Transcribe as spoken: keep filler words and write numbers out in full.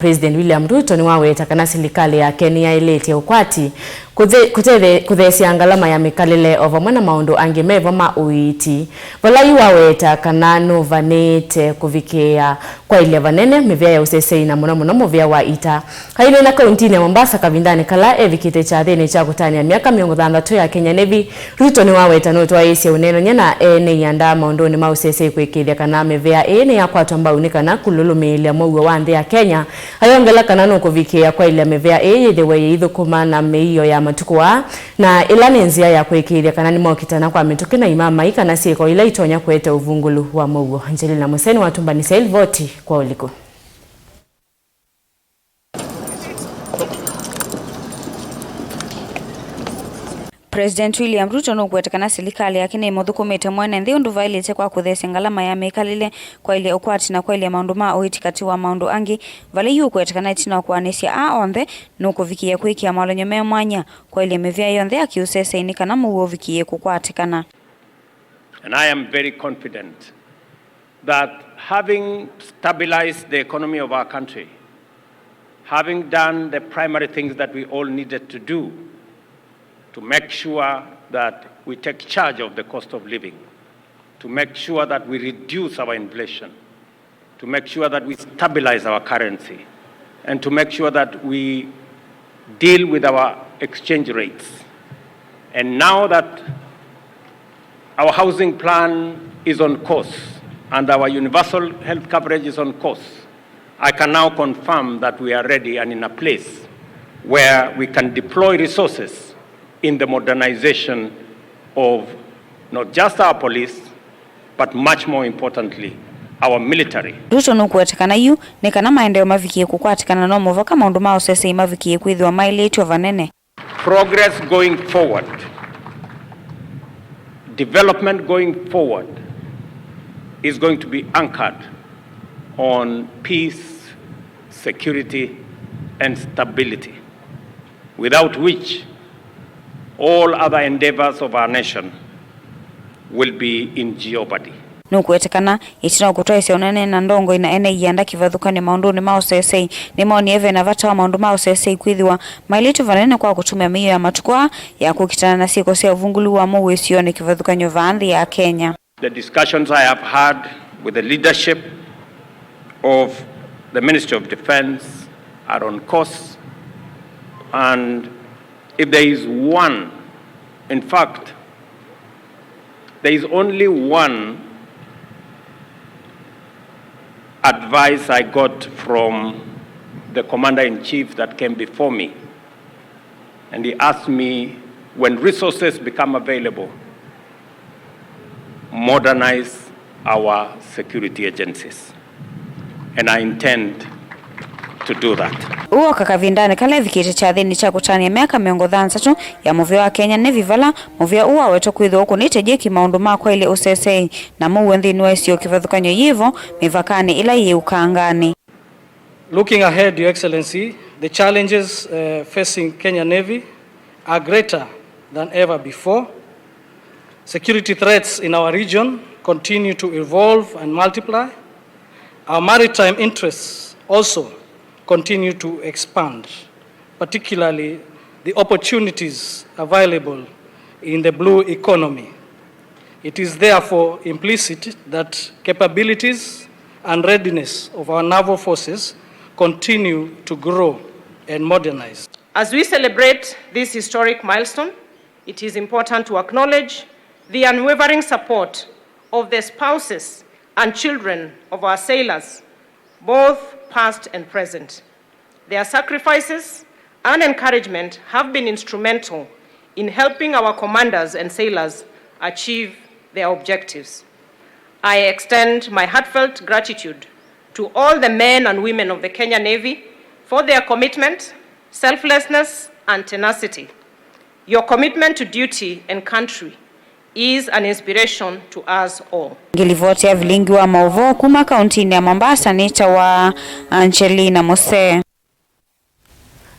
President William Ruto nĩwaweta kana silikalĩ yake nĩyaĩlĩtye ũkwati, kũthe-, kũtethe-, kũtheesya ngalama ya mĩkalĩle o vamwe na maũndũ angĩ mevo ma ũiiti. Vala yu waweta kana nũvanĩĩte kũvikĩĩa kwaĩlya vanene mĩvĩa ya ũsesei na mũno mũno mũvĩa wa ita. Aineena kauntinĩ ya Mombasa kavindanĩ kala evikĩte kyathĩnĩ kya kũtanĩa myaka mĩongo thanthatũ ya Kenya Navy, Ruto nĩwaweta nũtwaĩĩsye ũneenany'a na ene ianda maũndũnĩ ma ũsesei kũĩkĩĩthya kana mĩvĩa ĩĩ nĩyakwatwa mbau nĩ kana kũlũlũmĩĩlya mũuo wa nthĩ ya Kenya. Ayongela kana nũkũvikĩĩa kwaĩlya mĩvĩa ĩĩ yĩthĩwe yĩithũkũma na mĩio ya matukũ aa, na ĩla nĩ nzĩa ya kũĩkĩĩthya kana nĩmokitana kwa mĩtũkĩ na imamai kana syĩko ila itonya kũete ũvungũlu wa mũuo. Angelina Museni watũmbanĩsya ĩlivoti kwa ũliku. President William Ruto nũkũweta kana silikalĩ yake nĩmũthũkũmĩte mwene nthĩ ũndũ vaĩlĩte kwa kũtheesya ngalama ya mĩkalĩle, kwaĩlya ũkwati na kwaĩlya maũndũ ma ũiiti katĩ wa maũndũ angĩ. Vala yu ũkũweta kana ĩtina wa kũanĩsya aa onthe, nũkũvikĩĩa kwĩkĩa mawalany'o me mwanya kwaĩlya mĩvĩa yonthe ya kĩũsesei nĩ kana mũuo ũvikĩĩe kũkwatĩkana. And I am very confident that having stabilized the economy of our country, having done the primary things that we all needed to do to make sure that we take charge of the cost of living, to make sure that we reduce our inflation, to make sure that we stabilize our currency, and to make sure that we deal with our exchange rates. And now that our housing plan is on course and our universal health coverage is on course, I can now confirm that we are ready and in a place where we can deploy resources in the modernization of not just our police, but much more importantly, our military. Ruto nũkũweta kana yu nĩ kana maendeeo mavikĩe kũkwatĩkana, no mũvaka maũndũ ma ũsesei mavikĩe kwĩthĩwa maĩlĩtw'e vanene. Progress going forward, development going forward is going to be anchored on peace, security, and stability, without which all other endeavors of our nation will be in jeopardy. Nũkũweta kana ĩtina wa kũtwaĩsya ũnene na ndongoi na ene ianda kĩvathũkany'o maũndũnĩ ma ũsesei, nĩmoonie ve na vata wa maũndũ ma ũsesei kwĩthĩwa maĩlĩtw'e vanene kwa kũtũmĩa mĩio ya matukũ aa ya kũkitana na syĩko sya ũvungũlu wa mũuo ĩsionĩ kĩvathũkany'o vaa nthĩ ya Kenya. The discussions I have had with the leadership of the Ministry of Defense are on course, and if there is one, in fact, there is only one advice I got from the commander-in-chief that came before me, and he asked me, when resources become available, modernize our security agencies. And I intend to do that. Ũũ woka kavindanĩ kala evikĩte kyathĩnĩ kya kũtanĩa myaka mĩongo thanthatũ ya mũvĩa wa Kenya Navy, vala mũvĩa ũũ wawetwa kwĩthĩwa ũkũnĩte jeki maũndũ ma kwaĩlya ũsesei na mũuo nthĩnĩ wa ĩsio kĩvathũkany'o yĩvo mĩvakanĩ ĩla yĩ ũkanganĩ. Looking ahead, Your Excellency, the challenges, uh, facing Kenya Navy are greater than ever before. Security threats in our region continue to evolve and multiply. Our maritime interests also continue to expand, particularly the opportunities available in the blue economy. It is therefore implicit that capabilities and readiness of our naval forces continue to grow and modernize. As we celebrate this historic milestone, it is important to acknowledge the unwavering support of the spouses and children of our sailors, both past and present. Their sacrifices and encouragement have been instrumental in helping our commanders and sailors achieve their objectives. I extend my heartfelt gratitude to all the men and women of the Kenya Navy for their commitment, selflessness, and tenacity. Your commitment to duty and country is an inspiration to us all. Ngĩlivoti ya vilingi wa maũvoo kuma kauntinĩ ya Mombasa nĩtawa Angelina Mose.